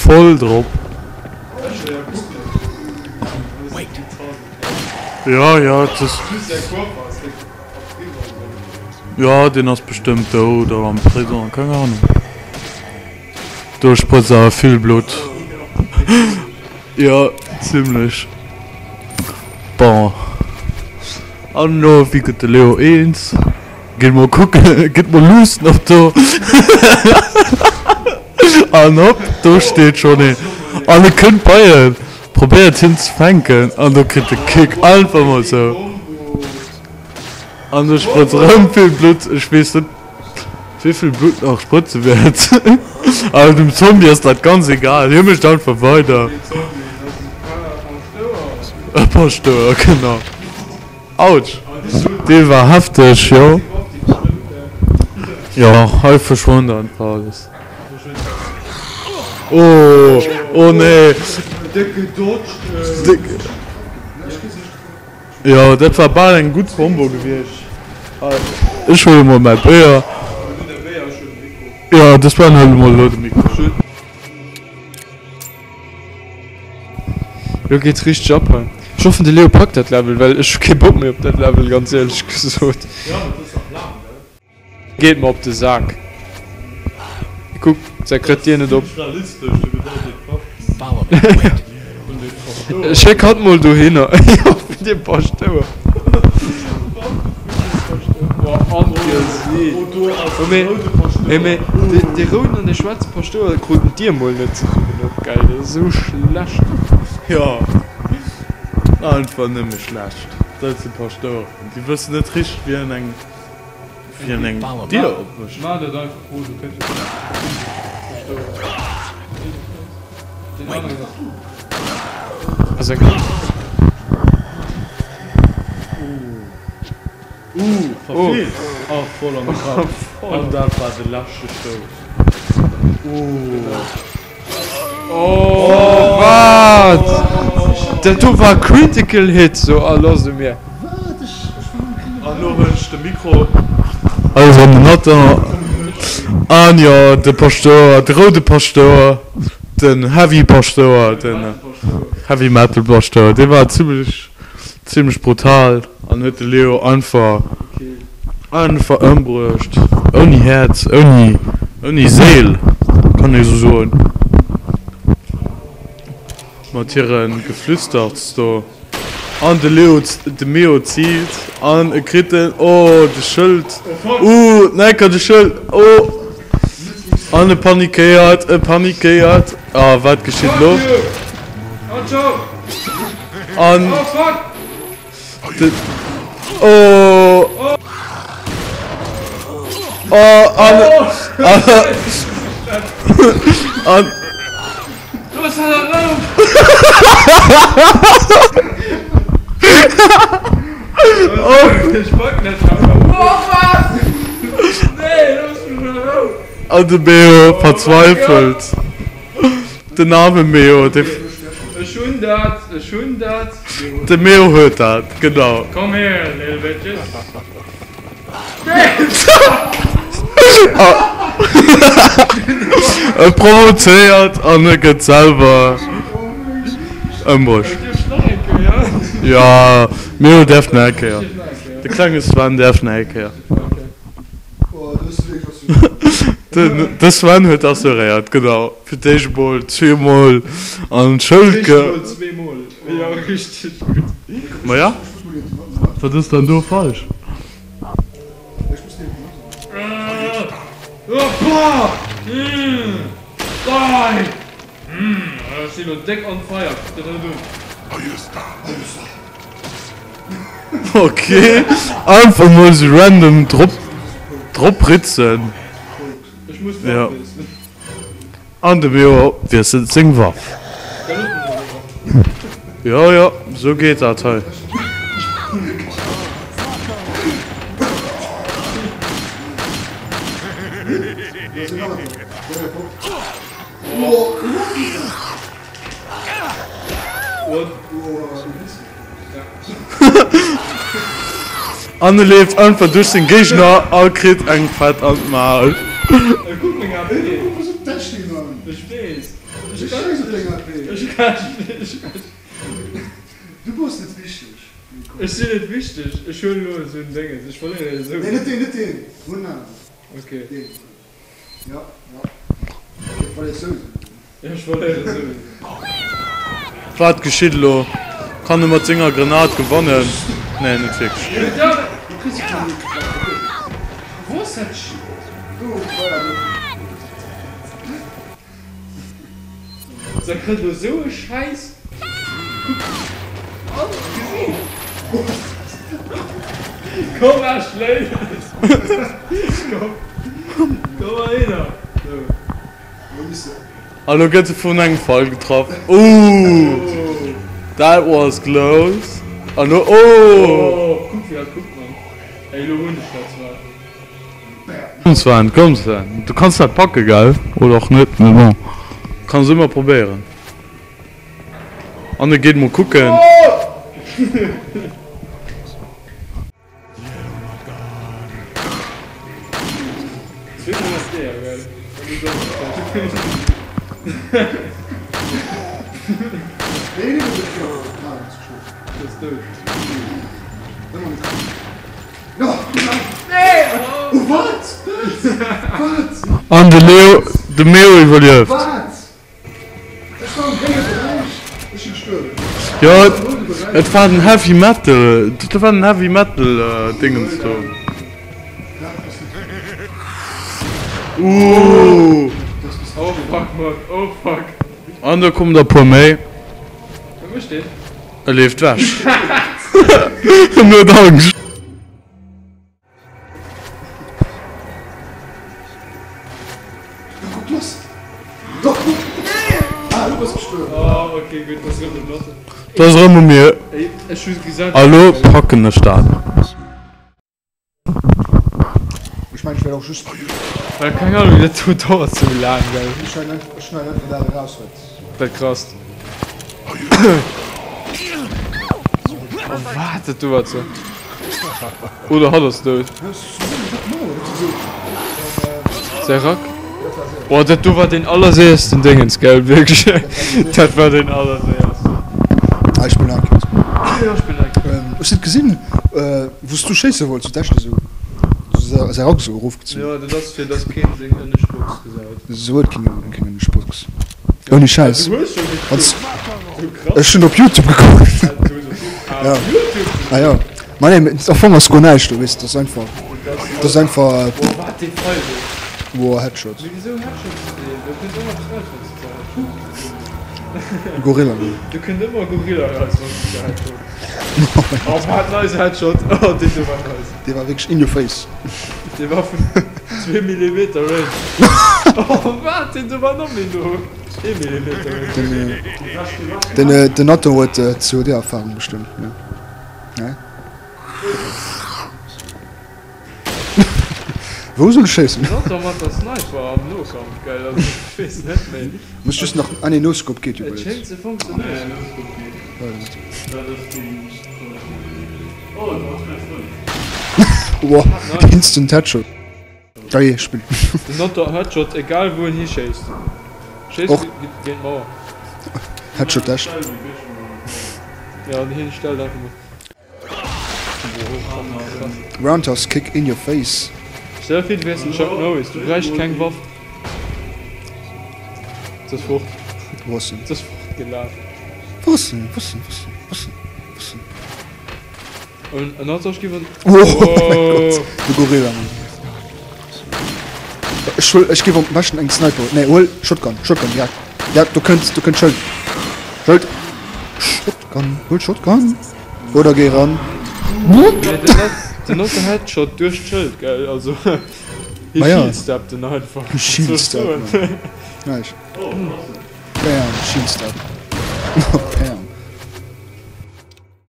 voll drop. Jo, jo, et ass. Jo, deen ass bestëmmt dout oder am Prison, keng Ahnung. Do sprëtzt awer vill Blutt. Jo, zimlech. Bon, an elo, wéi gëtt de Leo eens? Gitt mol kucken, gitt mol luussen op do. An hopp, do steet schonn een. An e kënnt bei en, probéiert hien ze fänken an do kritt e Kick. Einfach mol sou. An do sprëtzt erëm vill Blutt. Ech weess net, wéivill Blutt nach sprëtze wäert. Awer dem Zombie ass dat ganz egal, hie mécht einfach weider. E Paschtouer, genau. Autsch, dee war hefteg, jo. Jo, hei verschwënnt einfach alles. Oh, oh nee. Jo, dat war bal eng gutt Combo gewiescht. Ech huele mol mäi Béier. Jo, de Sven hëlt emol elo de Mikro. Lo geets richteg ab hei. Ech hoffen de Leo packt dat Level, well ech hu kee Bock méi op dat Level, ganz éierlech gesot. Geet mer op de Sak. Kuck, säi kritt d'Dier net op. Schéck hatt mol dohinner. Jo, fir de Paschtouer. Mee dee rouden an dee schwaarze Paschtouer kruten d'Dier mol net zesummen op, gell? Dat ass esou schlecht. Jo, einfach nëmme schlecht. Dat si Paschtoueren, déi wëssen net richteg, wien eng. Wien eng Dier opmécht. Ooh, verfeelt! Oh, voll an de Kapp. An dat war de leschte Stouss. Ooh. Oh, wat? Dat do war Critical Hit, so ah looss e mir. An lo huelen ech de Mikro. Alles an den Nathan. An jo, de Paschtouer, de roude Paschtouer, den Heavy Paschtouer, den Heavy Metal Paschtouer, dee war zimlech, zimlech brutal an huet de Leo einfach, einfach ëmbruecht. Ouni Häerz, ouni, ouni Séil, kann ee sou soen. Mat hire Geflüsterts do. An de Leo, de Meo ziilt an e kritt en, oh, de Schëld, uh, necker de Schëld, oh! An e panikéiert, e panikéiert, ah, wat geschitt elo? An de, oh! Oh, an, an, an. An de Meo verzweifelt. Den arme Meo. De Meo huet dat, genau. E provozéiert an e gëtt selwer ëmbruecht. Jo, Mio däerf nach eng Kéier. De klenge Sven däerf nach eng Kéier. De Sven huet assuréiert, genau. Fir d'éischt emol zweemol an d'Schëld ge. Maja, wat ass dann do falsch? Ok, einfach mol sou random drop drop ritzen. Jo. An de Mio wiesselt seng Waff. Jo jo, sou geet dat hei. An e leeft einfach duerch seng Géigner a kritt eng fett an d'Maul. Recht, ech. Du bass net wichteg, Nico. Ech sinn net wichteg, ech huelen elo esou en Déngens, ech verléieren esou. Nee, net deen, net deen, huel en aneren. Ok. Deen. Ja, ja. Ok, verléiers souwisou. Ja, ech verléiere souwisou. Wat geschitt elo? Kann e mat senger Grenat gewannen? Nee, net wierklech. Wou ass dat? Se kritt elo sou e Schäiss. Kuck an d'Gesiicht. Komm Ashley. Komm, komm mal hinner. Sou. A lo gëtt e vun engem Pfeil getraff. Ooh, that was close. A lo, oh! Oh, kuck wéi hatt kuckt, Mann. Ey, lo hunn ech dat zwar. Komm Sven, komm Sven, du kanns dat packen, gell? Oder och net, mee bon, kanns ëmmer probéieren. An e geet mol kucken. An de Leo, de Meo iwwerlieft. Jo, et war den Heavy Metal, dat war den Heavy Metal Dingens do. Ooh. An do kommen der puer méi. E leeft wech. En huet Angscht. Dat ass erëm u mir. A lo packen ech dat. Keng Ahnung, dat do dauert sou laang, gell? Dat krasst. Oh wat, dat do war ze. Oder hatt ass dout. Säi Rack. Oh dat do war deen allerséiersten Déngens, gell, wierklech. Dat war deen allerséiersten. Ah, ech spillen nach Kéier. Jo, ech spillen nach Kéier. Ech hunn gesinn, wou s du schéisse wollts, huet echt esou säi Rack esou erofgezunn. Jo, dat ass fir dass keen seng ënnescht Box gesäit. Se huet keng ënnescht Box. Ouni Schäiss. Ech hunn op Youtube gekuckt. Ja. Ah ja. Ma nee, am Fong ass guer näischt do, weess de, dat ass einfach, dat ass einfach. Woah, Headshot. Gorilla. Dee war wierklech in your face. Dee war vun zwee Millimeter Range. Oh wat, deen do war nach méi no. Ee Millimeter Range. Den, den Nathan huet COD-Erfahrung bestëmmt, ne? Ne? Wou soll ech schéissen? Nathan mat der Sniper am Nokampf, gell? Also ech weess net méi. Muss just nach, ah nee, No-Scope geet jo Et guer net. schéngt ze funktionéieren. No-Scope geet. Weiß net. Dat ass déi. Woah, instant Headshot. Geil Spill. Den Notter Headshot egal wou en hischéisst. Schéisst Och. géint d'Mauer. Headshot echt. Ja an hien stellt einfach mol. Roundhouse kick in your face. Stell der vir du wärs den Chuck Norris, du bräichs keng Waff. Se ass fort. Wou ass en? Se ass fort gelaf. Wou ass en? Wou ass en? Wou ass en? Wou ass en? Wou ass en? En hat sech giwen. Oh mein Gott, de Gorilla Mann. Ech huel, ech giff am beschten eng Sniper. Nee, huel Shotgun, Shotgun direkt. Ja, do kënnt, do kënnt Schëld. Schëld. Shotgun, huel Shotgun. Oder géi ran. Den hat den Headshot duerch d'Schëld, gell? Also, hie shieldsteppt en einfach. Shieldstep, Mann. Nice. Bam, shieldstep.